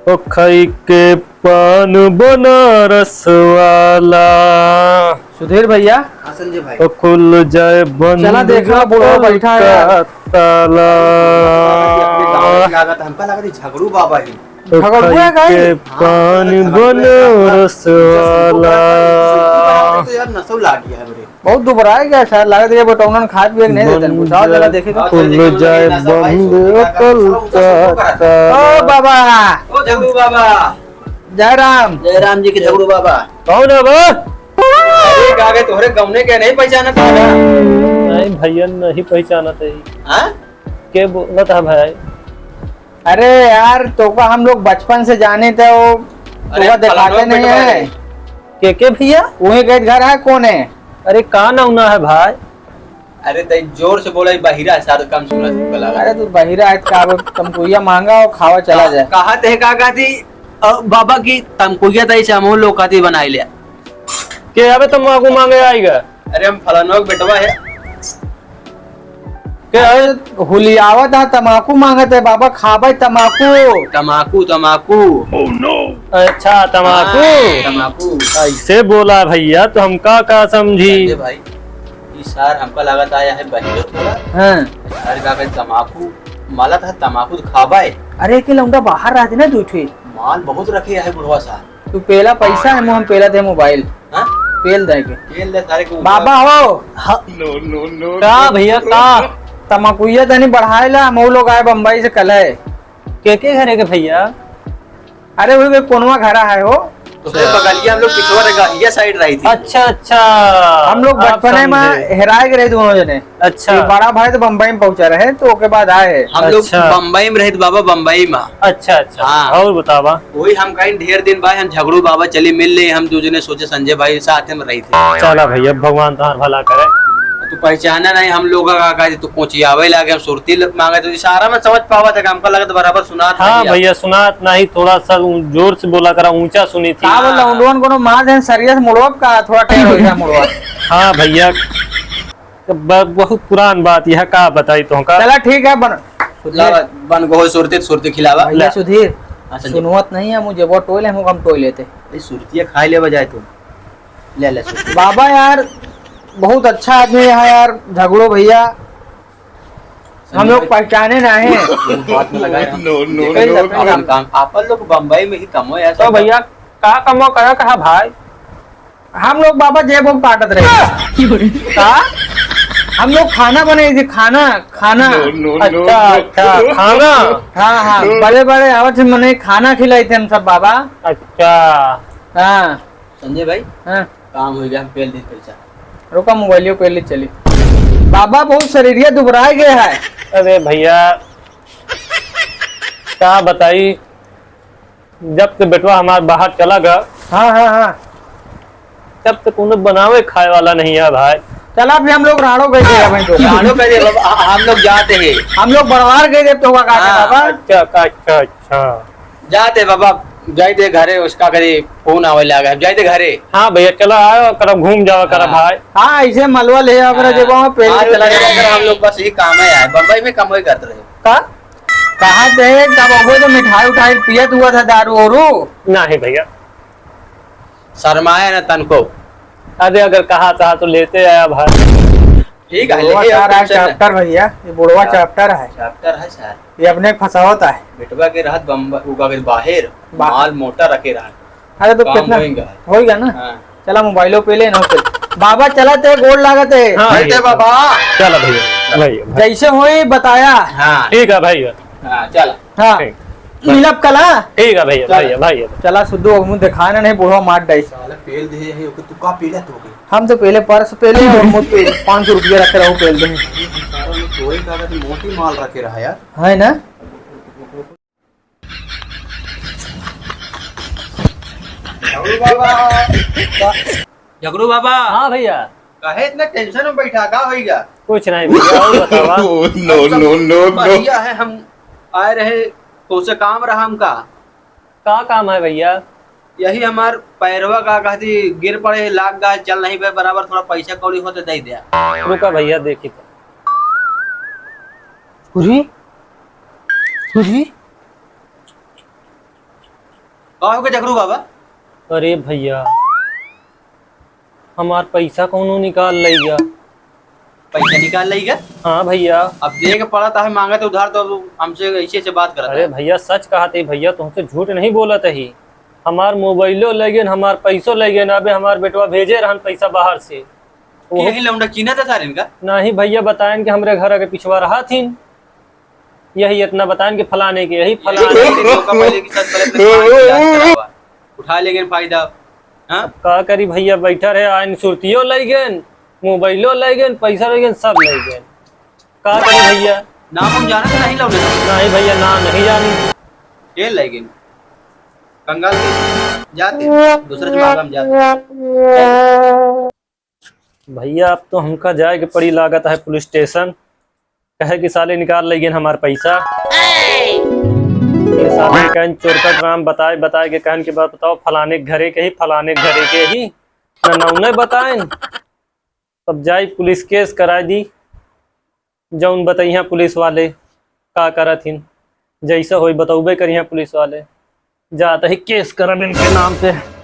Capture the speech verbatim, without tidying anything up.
ओ खाई के पान बनारस वाला। सुधीर भैया। हाँ संजय भाई। ओ खुल जाए बंद चला देखा, बुढ़वा बैठा है। का ताला। अपने गाँव में लागत, हमका लागत है झगड़ू बाबा ही। ओ झगड़ू खाई है का के ही? पान हाँ, झगड़ू है। बनारस वाला। तो यार नसौ लाग गया है मेरे। बहुत दुबराए गया शायद, लागत है बटौनन खाए पिए के नहीं देतन कुछ। आओ जरा देखी तो। खुल जाए बंद अकल का ताला। ओ बाबा। ओ झगड़ू बाबा। जय राम। जय राम जी के झगड़ू बाबा। कौन है बा? अरे का गए तोहरे गौने के नहीं पहचानत है? नहीं भैया, नहीं पहचानत है। हाँ? के बोलत है भाई? अरे यार, तोका हम लोग बचपन से जाने थे, वो अरे तोका दिखाते फलानवा नहीं बेटवा है। रे। के, के भैया? वही के घर है, कौन है? अरे का नौना है भाई? अरे तई जोर से बोला, ई बहिरा है, सारा काम सुना तुमको लगा। अरे तू बहिरा है, का अब तमकुइया मांगा और खावा चला जाए। कहा थे का कहती, अ, बाबा की तमकुइया तई से हम लोग कहती बनाई ले। के अबे तमाकू मांगे आएगा? अरे हम फलानवा के बेटवा है। के अरे हुलियावत है, तमाकू मांगत है बाबा, खाबे तमाकू। तमाकू, तमाकू। अच्छा, तमाकू। हाँ, तमाकू। ऐसे बोला भैया, तो हम का, का समझी? अरे भाई, ई सार हमका लागत आया है बहिरो थोड़ा। हाँ। सार का कहे तमाकू, माला था तमाकू तो खाबे। अरे के लौंडा बाहर रहते ना दू ठे। माल बहुत रखे है बुढ़वा सार। तू पेला पैसा है, मुँह हम पेला दे मोबाइल। हाँ? पेल दे के। पेल दे सारे को। बाबा हो। हाँ। No, no, no, का no। भैया, का? तमाकुइया तनी बढ़ाए ला, हम लोग आए बम्बई से कल है। के, के घरे के भैया? अरे, वही कोनवा घरा है हो। तो फिर बगलिया हम लोग पिछवा रे गहिया side रही थी। अच्छा, अच्छा। हम लोग आप बचपने में समझे। हेराए के रहे दोनों जने। अच्छा। ये बड़ा भाई तो बम्बई में पहुंचा रहे, तो ओके बाद आए हैं। हम लोग अच्छा। बम्बई में रहे थे बाबा, बम्बई में। अच्छा, अच्छा। हाँ। और बतावा? वही हम कहीं ढेर दिन बाद हम झगड़ू बाबा चली मिल ले, हम दो जने सोचे संजय भाई साथ में रही थे। चला भैया, भगवान तुम्हार भला करे। तू पहचाना नहीं हम लोग का, का तू कोचियावे लागे, हम सुरती ल-, मांगे तो इशारा में समझ पावा था, हमका लगत बराबर सुनात हाँ नहीं भैया, सुनात नहीं, थोड़ा सा ऊ-, जोर से बोला करा, ऊंचा सुनी थी। का बोल रहा हूँ, हाँ। लोगन कोनो मार देन सरिया से मुड़वा का, थोड़ा टेढ़ हो गया मुड़वा। हाँ भैया। तो ब-, बहुत पुरान बात यह का बताई तुमका। चला ठीक है, बन-, ला, बन गोहो सुरती, सुरती खिलावा। भैया ला। सुधीर, हाँ, संजय। सुनवत नहीं है, मुझे वो टोले, हम, हम टोले थे। ए, सुरतिया खाई लेवा जाए तू। ले, ले, सुरती। बाबा यार, बहुत अच्छा आदमी है यार, झगड़ू भैया। हम लोग पहचाने ना हैं। वो बात में लगाए हम। No, no, देखो, no, no। अपन लोग बम्बई में ही कमो यार, तो सब। भैया, का कमो करा कहा भाई? हम लोग बाबा जेब में काटत रहे। का? हम लोग खाना बनाई थी, खाना, खाना। No, no, no, अच्छा, no। अच्छा, खाना। हाँ, हाँ, बड़े बड़े आवत से मने खाना खिलाई थे हम सब बाबा। अच्छा। हाँ। संजय भाई, हाँ। काम हो गया, हम पेल दे पैसा। रुका, मोबाइलियो पेल ले चली। बाबा बहुत शरीरिया दुबराए गए है। अरे भैया, का बताई, जब से बेटवा हमार बाहर चला गया, हाँ, हाँ, हाँ। तब से कोनो बनावे खाए वाला नहीं है भाई। चला, अभी हम लोग राड़ो गए थे, भाई, तो। राड़ो गए थे, बाबा, हम लोग जाते हैं। हम लोग बड़वार गए थे, तो हुआ का हाँ। बाबा? अच्छा, अच्छा, अच्छा, अच्छा। जाते बाबा, जाते घरे, उसका करी फोन आवे लागे, जाते घरे। हाँ भैया, चला आयो, करा घूम जावा, करा हाँ। भाई। हाँ, ऐसे मलवा ले आवा, करा हाँ। जब वहाँ पेल हाँ, के चला चला जावा। जावा, हम लोग बस ये काम है यार, बम्बई में कमाई करते रहे। का? कहा थे, तब अबो तो मिठाई उठाई पियत हुआ था, दारू ओरू। नहीं भैया। शर्माया ना तनको। अरे अगर कहा था तो लेते आया भाई। ठीक है, बुढ़वा लेके आओ, चार है tension ना। Chapter भैया, ये बुढ़वा चा-, chapter है। Chapter है sir। ये अपने फंसावत है। बेटवा के रहत बम्ब-, उगा के बाहर, बाहर। माल मोटा रखे रहत। अरे तो काम कितना होएगा। होएगा ना? हाँ। चला मोबाइलो पे ले ना पे। बाबा चलत है, गोड़ लागत है। हाँ, ठीक है भैया। बाबा। चला भैया, भैया, भैया। जैसे होई बताया। हाँ। ठीक है भैया। हाँ, चला। हाँ। ठीक। मिलब कला। ठीक है भैया, चला। भैया, भैया। चला सुद्धू, मुँह दिखाना नहीं, बुढ़वा मार डाई। साला पेल दे है, ओके तू का पेला तो के? हम तो पहले पर्स पेले और मुझ पे पाँच सौ रुपया रखे रहो पेल दे। सारा लोग तोरे का कहते मोटी माल रखे रहा यार। है ना? झगड़ू बाबा। झगड़ू बाबा। हाँ भैया। काहे इतना tension में बैठा, का होइगा? कुछ नहीं भैया, और बतावा। No, no, no, no। बढ़िया है, हम आए रहे, तो से काम रहा हमका। का काम है भैया? यही हमार पैरवा का कहती गिर पड़े, लाग गा, चल नहीं बे बराबर, थोड़ा पैसा कौड़ी हो तो दे दे। रुका भैया, देखी तो। अरे, अरे, का हो गए जगरू बाबा? अरे भइया, हमार पैसा कौनो निकाल लइ गया। पैसा निकाल लइ गया? हाँ भइया। अब देख पड़त है मांगत उधार, तो अब हमसे ऐसे ऐसे बात करत है। अरे भइया, सच कहत ही भइया, तुमसे झूठ नहीं बोलत ही। हमार मोबाइलो लइ गएन, हमार पैसो लइ गएन। अबे हमार बेटवा भेजे रहन पैसा बाहर से। कि यही लौंडा चिन्हत है सारे इनका? नहीं भइया, बताएन कि हमरे घर के पिछवा रहत हिन। यही इतना बताएन कि फलाने के, यही यही फलाने के। मौका पहले कि सच गलत में दिमाग की इलाज करावा। उठा लेगेन फायदा। हाँ? अब का करी भइया, बैठा रहे, आइन सुरतियो लइ गएन, मोबाइलो लइ गएन, पैसा लइ गएन, सब लइ गएन। का करी भइया? नाम हम जानत नहीं लौंडा। नहीं भइया, नाम नहीं जानी। के लइ गएन? कंगाल के जाते, दूसरे से मामला में जाते। भइया, अब तो हमका जाए के पड़ी, लागत है पुलिस स्टेशन। कहे कि साले निकाल लइ गएन हमार पैसा। ये साले कहन चोरकट राम बताए बताए के कहन कि बात बताओ, फलाने के घरे के ही, फलाने के घरे के ही, ना नौने बताएन। तब जाई पुलिस केस कराए दी, जौन बतइहाँ पुलिस वाले का करत हिन, जैसा होई बतौबे करिहाँ पुलिस वाले। जात ही केस करब इनके नाम पे।